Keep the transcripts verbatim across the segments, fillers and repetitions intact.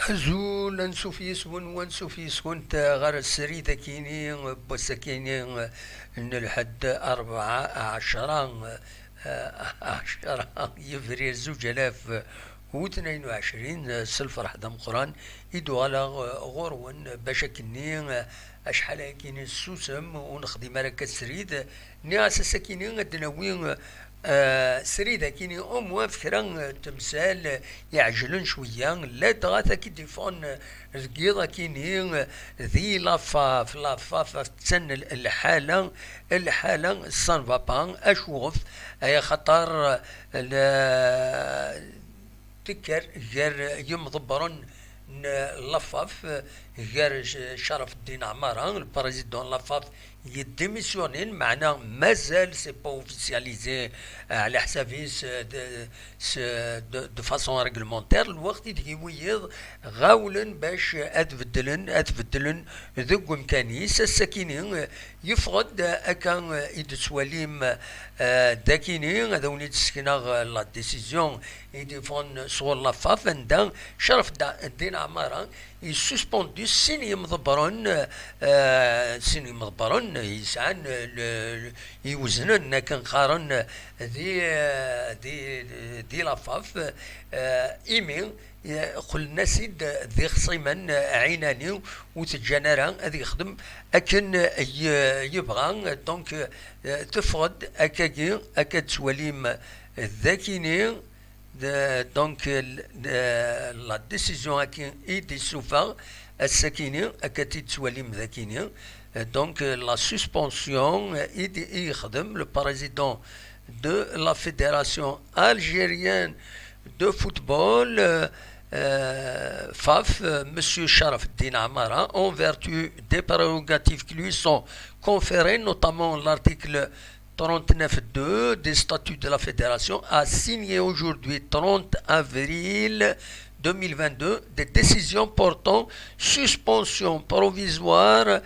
Azul, ansuf yes-wen, wansuf yes-went ɣer srid akini n wass akini n lḥedd, rebɛa ɛecra, ɛecra yebrir zuǧ alaf u tnayen u ɛecrin, s lferḥ d ameqqran i d-uɣaleɣ ɣur-wen bac akkenni acḥal akini nsusem ur nexdim ara akka srid. Nniɣ-as ass akini ad d-nawi Eh, srid akini au moins f kra n temsal iɛejlen cwiya, ladɣa takidifun deg yiḍ akini di Lafaf, Lafaf attan l-, lḥala, lḥala ça ne va pas, acuɣef? Ay axaṭer la, tekker gar yimḍebbren n Lafaf, gar Caraf Ddin Ɛmara, le président Lafaf, yeddémissionnin, meɛna mazal c'est pas officialisé, ɛla ḥsab-is, de, de, de façon réglementaire, lweqt i deg i wiyiḍ ɣawlen bac ad beddlen, ad beddlen deg umkan-is. Ass-akini, yeffeɣ-d akka i d-tettwalim, eh, d akini, ad awen-id-sekneɣ la décision i d-yeffɣen sɣur Lafaf, anda Caraf Ddin Ɛmara yessuspendu sin yimḍebbren, eh, sin yimḍebbren yesɛan, eh, le, le, iweznen akken qqaren di, eh, di, di Lafaf, eh, imi, eh, qqlen-as-id d ixṣimen, eh, ɛinani, ur t-ǧǧan ara ad yexdem akken, eh, y-, yebɣa. Donc, eh, teffeɣ-d akkagi, akka d-tettwalim d akini, de, donc, l-, de, la décision akini i d-issufeɣ ass-akini, akka d-tettwalim d akini. Donc, la suspension i d-, i yexdem le président de la Fédération Algérienne de Football, euh, euh, Faf, euh, Monsieur Sharaf Din Amara, en vertu des prérogatives qui lui sont conférées, notamment l'article trente-neuf deux des statuts de la Fédération, a signé aujourd'hui, trente avril deux mille vingt-deux, des décisions portant suspension provisoire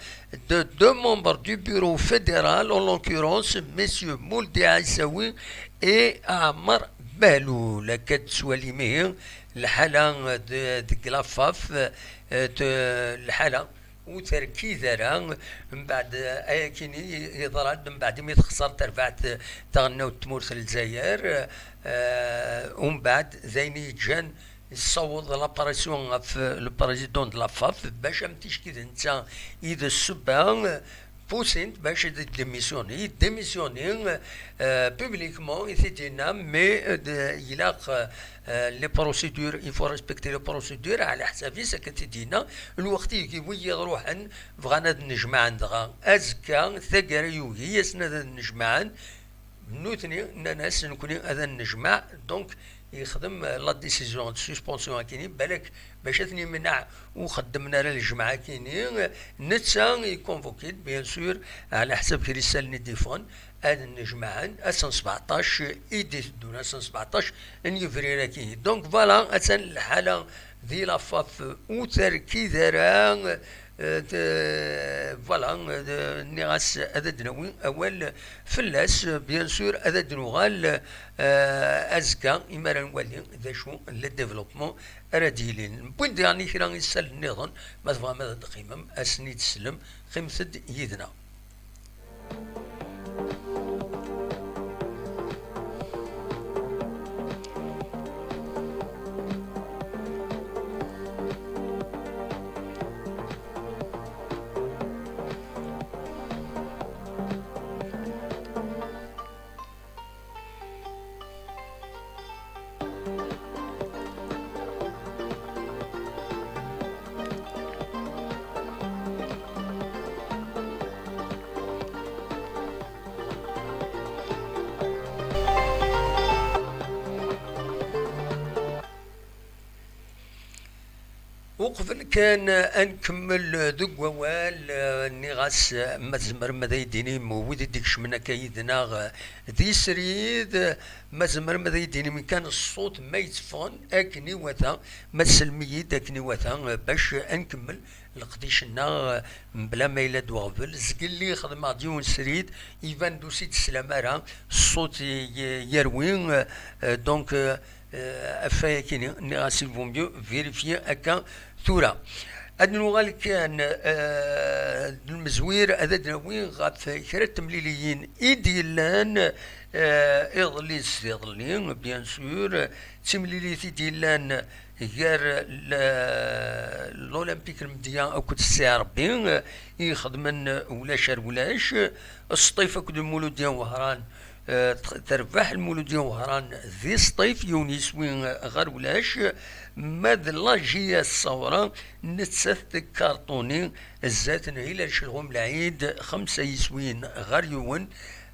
de deux membres du bureau fédéral, en l'occurrence messieurs Mouldi Aissaoui et Amar Behlul. Akka d-tettwalim ihi lḥala de, deg Lafaf, eh, de, lḥala ur terkid ara. Mbeɛd, eh, ayakini yeḍra-d mbeɛd imi texṣer terbaɛt taɣelnawt n tmurt n Lezzayer, eh, umbeɛd d ayen i yeǧǧan yessaweḍ la pression ɣef le président de la Faf bac am ticki d netta i d ssebba, pusin-t bac ad démissionner, démissionner, euh, publiquement, i t-id-yenna, mais, euh, de, ilaq, euh, les procédures, il faut respecter les procédures, ɛla ḥsab-is, akka t-id-yenna, lweqt i wiyiḍ ruḥen, bɣan ad nnejmaɛen dɣa. Azekka, taggara yugi-yasen ad nnejmaɛen, nutni nnan-as, nekkni ad nnejmaɛ, donc, yexdem, euh, la décision de suspension akini, balak bac ad ten-yemneɛ ur xeddmen ara lejmaɛ akini, netta iconvoqué-d, bien sûr, ɛla ḥsab kra isallen i d-yeffɣen, ad nnejmaɛen ass n sbeɛṭac i d-iteddun, ass n sbeɛṭac n yebrir akini. Donc voilà, attan lḥala di Lafaf ur terkid ara, euh, de, voilà, euh, de, nniɣ-as ad d-nawi awal fell-as, bien sûr, ad d-nuɣal, euh, azekka, imi ara nwali d acu le développement ara d-yilin. Wwin-d daɣen i kra isal nniḍen, ma tebɣam ad d-teqqimem, ad sen-id-teslem, qqimet-d yid-neɣ. Uqbel kan ad nkemmel deg wawal, eh, nniɣ-as, eh, ma tzemrem ad ay-d-inim wid i d-ikecmen akka yid-neɣ, eh, di srid, eh, ma tzemrem ad ay-d-inim kan ṣṣut ma yetteffɣen akken iwata, ma tsellem-iyi-d akken iwata, eh, bac ad nkemmel leqdic-nneɣ, eh, mebla ma yella-d uɣbel. Zgelli xedmeɣ-d yiwen srid, iban-d ur s-id-teslam ara, ṣṣut i-, i-, yerwi, eh, donc, eh, Ɣef wayagi-nni, nniɣ-as il vaut mieux vérifier akka tura. Ad nuɣal kan, eh, d lmezwir ad d-nawi ɣef kra n temliliyin i d-yellan, eh, iḍelli s iḍelli, bien sûr, d timlilit i d-yellan gar l-, l'Olympique n Lemdeyya akked Ssi Ṛebbi, eh, i ixedmen ulac ar ulac, Sṭif akked Lmuludya n Wehran, eh, t-, terbeḥ Lmuludya n Wehran di Sṭif, yiwen yiswi ɣer ulac, ma d la J S Ṣawra, nettat tekkarṭuni zdat n Hilal Celɣum Lɛid, xemsa yiswiyen ɣer yiwen,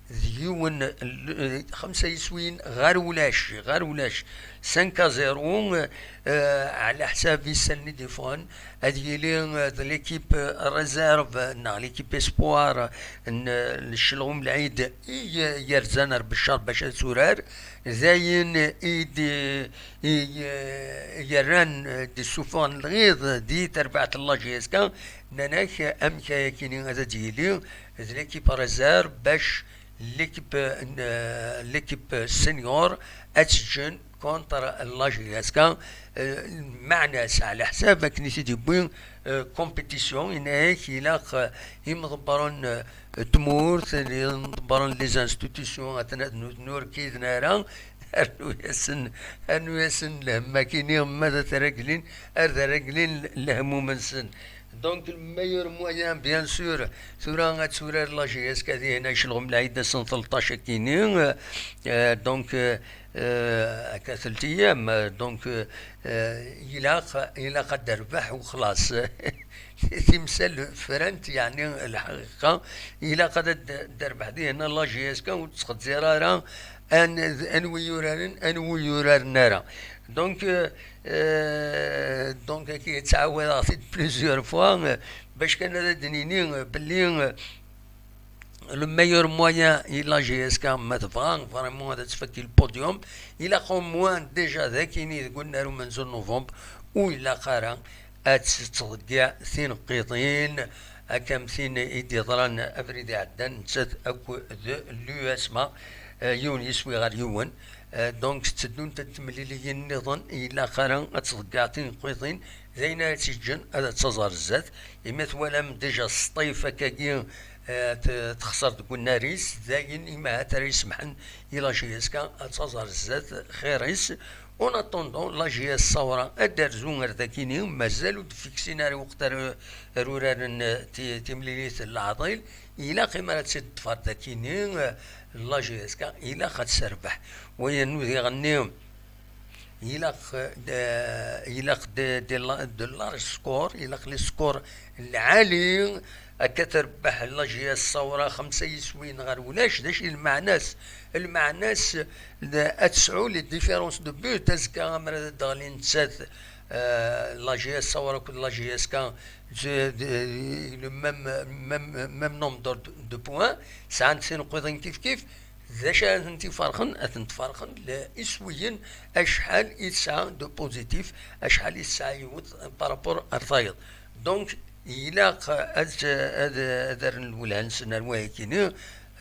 d yiwen, l-, xemsa yiswiyen ɣer ulac, ɣer ulac, cinq à zéro, eh, ɛla ḥsab isallen i d-yeffɣen, ad yili, eh, d l'équipe, eh, réserve, eh, neɣ l'équipe espoir, eh, n, eh, n Celɣum Lɛid i, eh, yerzan ar Beccar bac ad turar, d ayen i d-, i, eh, yerran, eh, d-issufɣen lɣiḍ di terbaɛt n la J S K, nnan-ak, eh, amek ayakini ad d-yili d l'équipe réserve bac l'équipe, eh, l'équipe senior ad teǧǧen contre la J S K, eh, meɛna-s ɛla ḥsab akken i t-id-yewwi, eh, compétition, yenna-ak ilaq, eh, imḍebbren, eh, tmurt, imḍebbren les institutions, atan ad nutni ur kiden ara, rnu-yasen, rnu-yasen lhemm akini, ma d at reglin, ar d reglin lehmum-nsen. Donc, le meilleur moyen, bien sûr, tura ad turar la J S K dihin, Celɣum Lɛid ass n tleṭṭac akini, euh, donc, euh, euh, akka telt ayyam, euh, donc, euh, euh, ilaq, ilaq ad d-terbeḥ u xlaṣ. Timsal frant, yeɛni lḥaqiqa, ilaq ad d-, d-terbeḥ dihin la J S K, ur tettxezzir ara an-, anwi yuraren, anwi yuraren ara. Donc, euh, euh, donc, akka ttɛawadeɣ-t-id plusieurs fois, euh, bac kan ad d-nini, euh, belli, euh, le meilleur moyen i la J S K, ma tebɣa vraiment ad tfakki le podium, ilaq au moins déjà d akini deg unnar umenzu n novembre, ur ilaq ara ad tettḍeyyiɛ tineqqiḍin, akka am tin i d-yeḍran abrid iɛeddan, nettat akked l'U S M A, euh, yiwen yiswi ɣer yiwen. Euh, donc, tteddunt-d temliliyin nniḍen, ilaq ara ad tḍeggeɛ tineqqiḍin, d ayen ara tt-yeǧǧen ad taẓ ar zdat. Imi twalam déjà Sṭif akkagi, euh, t-, texṣer deg unnar-is, d ayen imahat ara isemḥen i la J S K ad taẓ ar zdat xir-is. En attendant, la J S Ṣawra ad d-terzu ar dakini, mazal ur d-fiksin ara lweqt ara, ara uraren, euh, ti-, timlilit n leɛḍil, ilaq imi ara tt-id-teṭṭef ar dakini, euh, la J S K, ilaq ad terbeḥ. Wayen udiɣ-nni, ilaq, euh, ilaq de, de la-, de large score, ilaq les scores lɛali, akka terbeḥ la J S Ṣawra xemsa yiswiyen ɣer ulac, d acu i lmeɛna-s? Lmeɛna-s, d, ad tesɛu les différences de but, azekka ammer ad d-teɣli nettat, euh, la J S Ṣawra akked la J S K, de, de, le même, même, même nombre de, de points, sɛant tineqqiḍin kif kif, d acu ara tent-iferqen? Ad tent-ferqen l-, iswiyen, acḥal i tesɛa de positif, acḥal i tesɛa yiwet par rapport ar tayeḍ. Donc, ilaq ad, ad, ad rren lwelha-nsen ar wayakini.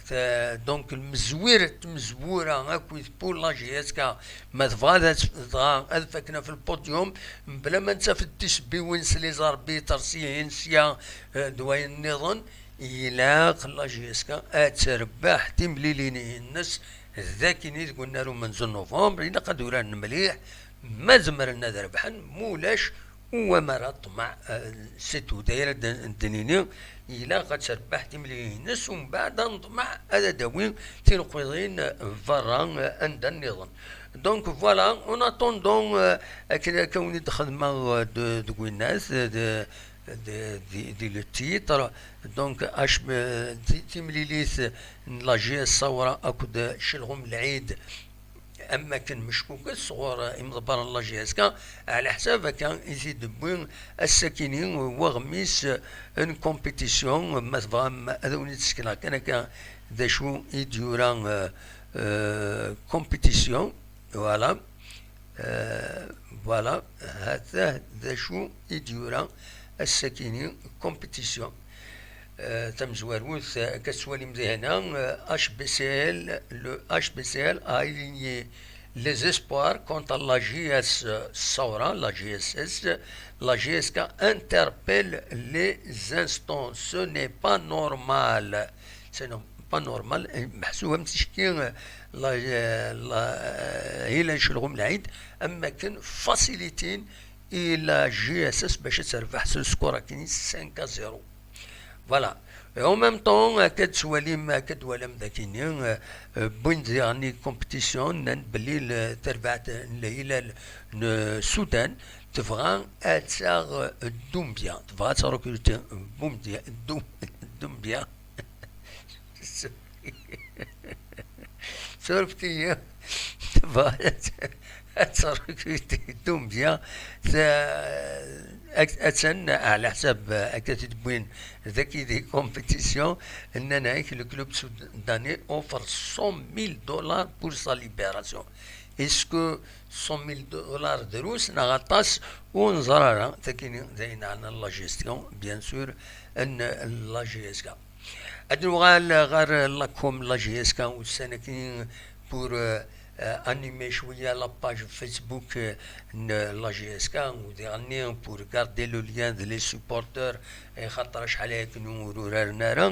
Ta-, donc, lmezwir n tmezwura akked pour la J S K, ma tebɣa ad, dɣa ad fakken ɣef le podium, mebla ma nettaf-d tisebbiwin s les arbitres, sihin, sya, eh, d wayen nniḍen, ilaq la J S K ad terbeḥ timlilin-ines d akini deg unnar umenzu n novembre, ilaq ad uraren mliḥ, ma zemren ad rebḥen, ma ulac, u amara ṭṭmeɛ, eh, c'est tout. D ayen ara d-, d-nini, ilaq ad terbeḥ timlilin-ines, umbeɛd ad neṭmeɛ ad d-tawi tineqqiḍin berra, eh, anda nniḍen. Donc voilà, en attendant, eh, akken akka wen-id-xedmeɣ, eh, de-, deg winnat, eh, de, de, di, di le titre, donc, H-, eh, ti-, timlilit n la J S Ṣawra akked Celɣum Lɛid, am wakken meckuket sɣur imḍebbren n la J S K, ɛla ḥsab akka i t-id-tewwi ass-akini waɣmis n compétition, ma tebɣam ad awen-id-sekneɣ kan akka d acu i d-yura, euh, euh, compétition, voilà. Euh, voilà, ha-t-a d acu i d-yura ass-akini compétition. Euh, tamezwarut, euh, akka tettwalim dihin, euh, H B C L, le H B C L a aligné Les espoirs contre la J S Saoura, la J S S, la J S K interpelle les instances. Ce n'est pas normal. C'est non, pas normal. Meḥsub am ticki la, la, ila ncel ɣum lɛid, am akken facilitin i la J S S bac ad terbeḥ s le score akkin cinq à zéro. Voilà. Et en même temps, akka d-twalim, akka d-twalam dakini, euh, euh, wwin-d diɣen i compétition, nnan belli le-, tarbaɛt n Lhilal n Sudan tebɣa ad taɣ, euh, Doumbia, tebɣa ad trecruter Doumbia, Dou-, Doumbia. Surfet-iyi. Tebɣa ad, ad trecruter Doumbia. Attan ɛla ḥsab akka t-id-wwin daki di compétition, nnan-ak le club soudanais offre cent mille dollars pour sa libération. Est-ce que cent mille dollars drus neɣ aṭas? Ur neẓri ara. Takini d ayen ɛnan la gestion, bien sûr, n la J S K. Ad nuɣal ɣer la com la J S K ussan-agi pour, euh, euh, animer cwiya la page Facebook, euh, n la J S K, u diɣenni pour garder le lien de les supporters, eh, xaṭer acḥal ay akken ur uraren ara.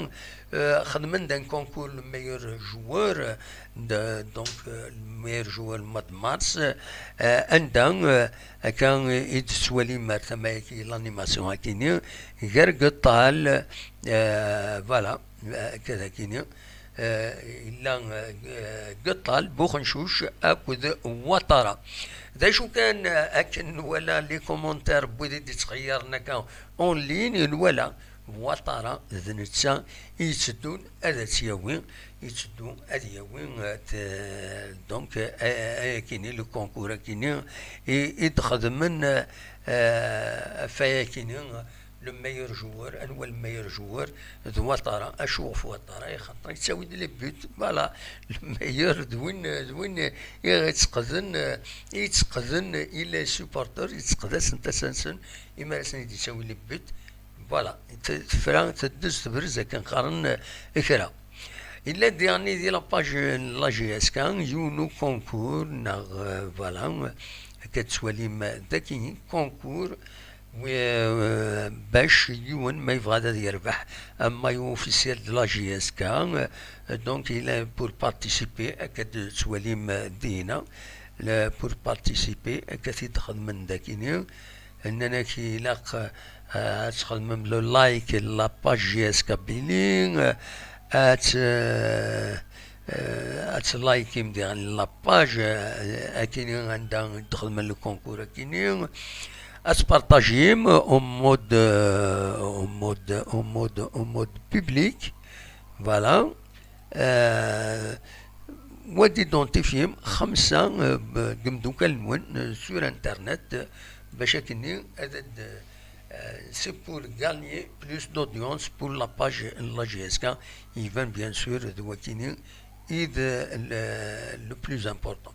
Euh, xedmen-d un concours le meilleur joueur, euh, de, donc, euh, le meilleur joueur le mois de mars, euh, anda, euh, akka i d-tettwalim ar tama-agi l'animation akini, gar Geṭṭal, euh, voilà, akka d akini, euh, yella, euh, Geṭṭal, Buxencuc akked Watara. D acu kan, euh, akken nwala les commentaires n wid i d-ittxeyyaren akka en ligne, nwala Watara d netta i yetteddun ad tt-yawi, yetteddu ad yawi, euh, t-, donc, euh, ay-, ayakini, le concours akini i, i d-xedmen, euh, ɣef wayakini, le meilleur joueur, anwa le meilleur joueur, d Watara. Acu ɣef Watara? Axaṭer yettawi-d les buts, voilà, le meilleur d win, d win i ɣ-itteqden, i yetteqden i les supporters, yetteqd-asen tasa-nsen imi ara sen-id-yettawi les buts. Voilà, t-, tefra, teddez, tebrez akken qqaren, eh, kra. Yella diɣen di la page n la J S K yiwen ukunkur, neɣ, eh, voilà, akka tettwalim daki, concours, wi-, eh, bac yiwen ma yebɣa ad yerbeḥ un maillot officiel de la J S K, eh, donc il est pour participer, akka tettwalim dina, le, pour participer, akka t-id-xedmen dakini, nnan-ak ilaq, eh, ad txedmem le like la page J S K Billy, eh, ad, eh, eh, ad tlikim diɣen la page, eh, akini anda i d-xedmen le concours akini, ad tpartajim au mode, eh, au mode, au mode, au mode public, voilà. Eh, wa d-identifiem xemsa, eh, b-, deg imeddukal-nwen, eh, sur internet, eh, bac akkenni ad, ad, eh, c'est pour gagner plus d'audience pour la page n la J S K. Iban bien sûr d wakini i d le, le plus important.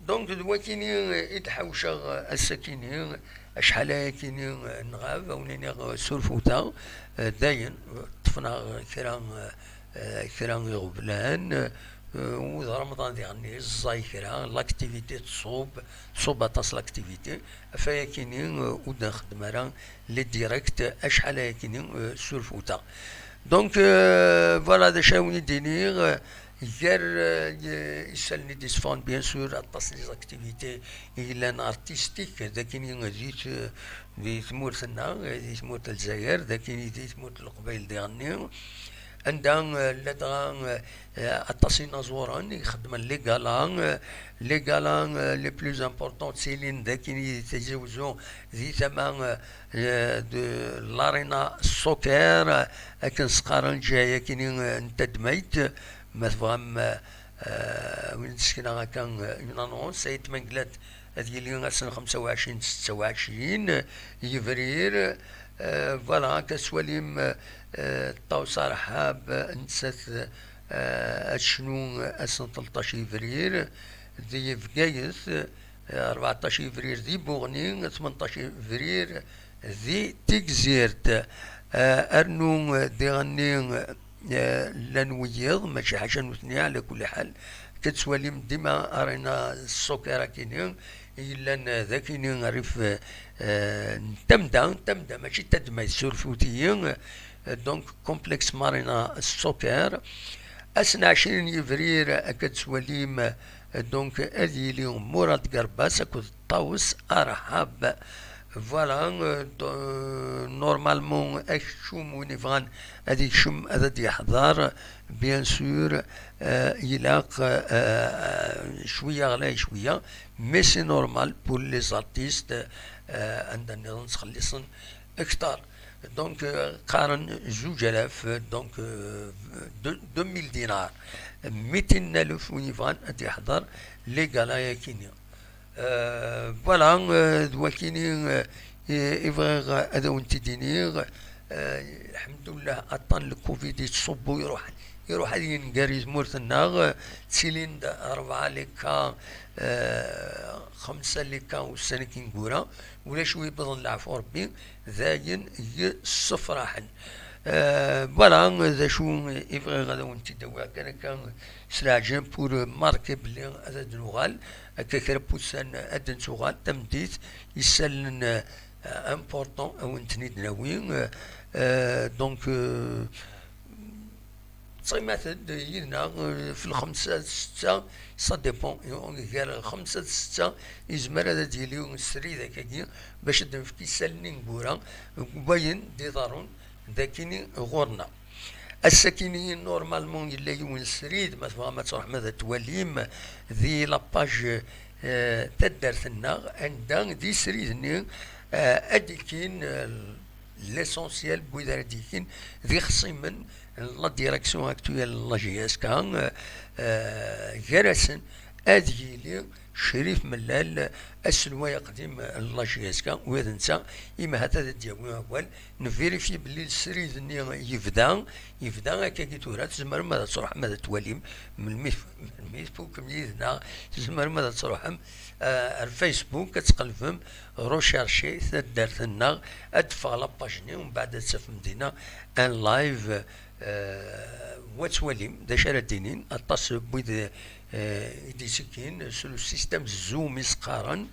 Donc d wakini i d-ḥawceɣ ass-akini, acḥal ayakini nɣab, a wen-iniɣ surfut-aɣ, eh, dayen, ṭṭfen-aɣ kra, eh, eh, kra iɣeblan, eh, u d Remḍan diɣen ẓẓay kra, l'activité tṣub, tṣub aṭas l'activité, ɣef wayakini, eh, ur d-nxeddem ara les directs acḥal ayakini, eh, surfut-aɣ. Donc, eh, voilà d acu ara wen-id-iniɣ, eh, gar, eh, isallen i d-yesseffɣen, bien sûr, aṭas n les activités i yellan artistiques, d akini di t-, di tmurt-nneɣ, di tmurt n Lezzayer, d akini di tmurt n Leqbayel diɣenni, anda, eh, ladɣa, eh, aṭas inaẓuren i ixeddmen les galas, eh, les galas, eh, les plus importants ttilin d akini di Tizi Wezzu, di tama, eh, de l'arena soccer, eh, akken s-qqaren lǧiha-yakini, eh, n tadmayt, ma tebɣam, eh, eh, win d-sekneɣ akka, eh, une annonce, Ayt Mengellat ad yili ass n xemsa u ɛecrin d setta u ɛecrin yebrir, eh, voilà, akka tettwalim, eh, Ṭawes Arḥab, nettat, eh, ad tecnu ass n tleṭṭac yebrir di Bgayet, eh, rbeɛṭac yebrir di Buɣni, tmenṭac yebrir di Tigzirt. Eh, rnu, eh, diɣenni, eh, llan wiyiḍ, mačči ḥaca nutni, ɛla kulli ḥal, Akka tettwalim dima arena soccer akini yellan d akini rrif, eh, n tamda, n tamda, mačči d tadma, surfut-iyi, eh, donc complexe Marina Soccer. Ass n ɛecrin yebrir, akka tettwalim, eh, donc ad yili Murad Garbas akked Ṭawes Arḥab. Voilà, euh, do-, normalement, akeččum win yebɣan ad yekcem, ad d-yeḥḍer, bien sûr, euh, ilaq, euh, cwiya ɣlay cwiya, mais c'est normal pour les artistes, euh, anda nniḍen ttxellisen ktar. Donc, euh, qqaren zuǧ alaf, donc, euh, de-, deux mille dinars. Mitin alef win yebɣan ad d-yeḥḍer les galas-akini. Euh, voilà, euh, d wakini, euh, i, i bɣiɣ ad awen-t-id-iniɣ. Euh, lḥemdullah, aṭṭan n lkuvid yettṣubbu, iruḥ, iruḥ ad yenger i tmurt-nneɣ. Euh, ttilin-d rebɛa les cas, euh, xemsa les cas ussan-agi ineggura. Ulac wi yewwḍen, leɛfu Rebbi, d ayen yessefraḥen. Euh, voilà, d acu i bɣiɣ ad awen-t-id-awiɣ kan akka s leɛǧeb, pour marquer belli ad d-nuɣal, akka kra n wussan ad d-nettuɣal, tameddit, isallen, euh, important, ad awen-ten-id-nawi. Euh, donc, euh, ttɣimat-d yid-neɣ, euh, f lxemsa d ssetta, ça dépend. Gar lxemsa d ssetta, yezmer ad d-yili srid akkagi, bac ad d-nefk isallen ineggura, deg wayen d-iḍerrun d akini ɣur-neɣ. Ass-akini, normalement, yella yiwen srid, ma tebɣam ad truḥem ad t-twalim, di la page, euh, taddart-nneɣ, anda di srid-nni, euh, ad d-ikkin, euh, l'essentiel n wid ara d-ikkin, d ixṣimen n la direction actuelle n la J S K, euh, euh, gar-asen ad yili Crif Mellal, aselway aqdim n la J S K, ula d netta, imi ahat ad d-yawi awal, nvérifier belli srid-nni yebda, yebda akkagi tura, tzemrem ad truḥem ad twalim, melmi, melmi tfukem yid-neɣ, tzemrem ad truḥem, euh, ar Facebook, ad tqelbem rechercher taddart-nneɣ, ad d-teffeɣ la page-nni, umbeɛd ad tafem dinna un live, euh, wa twalim d acu ara d-inin, aṭas n wid, euh, i d-isekkin s le système Zoom i s-qqaren,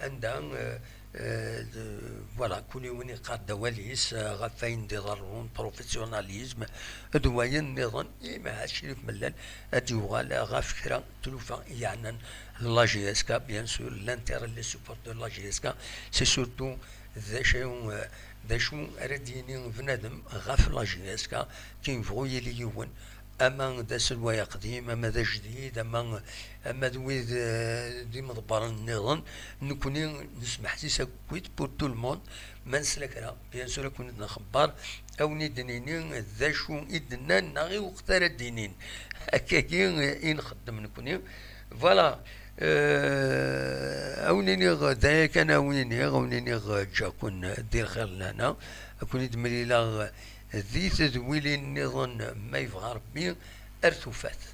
anda, euh, euh, d-, voilà, kul yiwen iqqar-d awal-is, euh, ɣef wayen d-iḍerrun, professionnalisme, d wayen nniḍen, imi ahat Crif Mellal ad d-yuɣal ɣef kra n tlufa yeɛnan la J S K, bien sûr, l'intérêt, les supporters de la J S K, c'est surtout d acu, euh, d acu ara d-yini bnadem ɣef la J S K, akken yebɣu yili yiwen, ama d aselway aqdim, ama d ajdid, ama, ama d wid, euh, d imḍebbren nniḍen, nekkni nesmeḥsis akkit pour tout le monde, ma nesla kra, bien sûr, ad ken-id-nxebber, ad wen-id-nini d acu i d-nnan neɣ i weqt ara d-inin. Akkagi i nxeddem nekkni. Voilà. Euh, ad wen-iniɣ, d aya kan ad wen-iniɣ, ad wen-iniɣ, ǧǧa-ken di lxir lehna, ad ken-id-mlileɣ di tedwilin nniḍen, ma yebɣa Rebbi, ar tufat.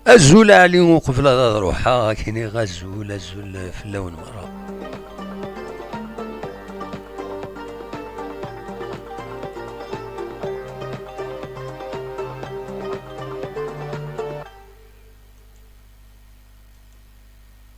Azul a Ɛli, uqbel ad ruḥeɣ, ad k-iniɣ azul, azul fell-awen merra.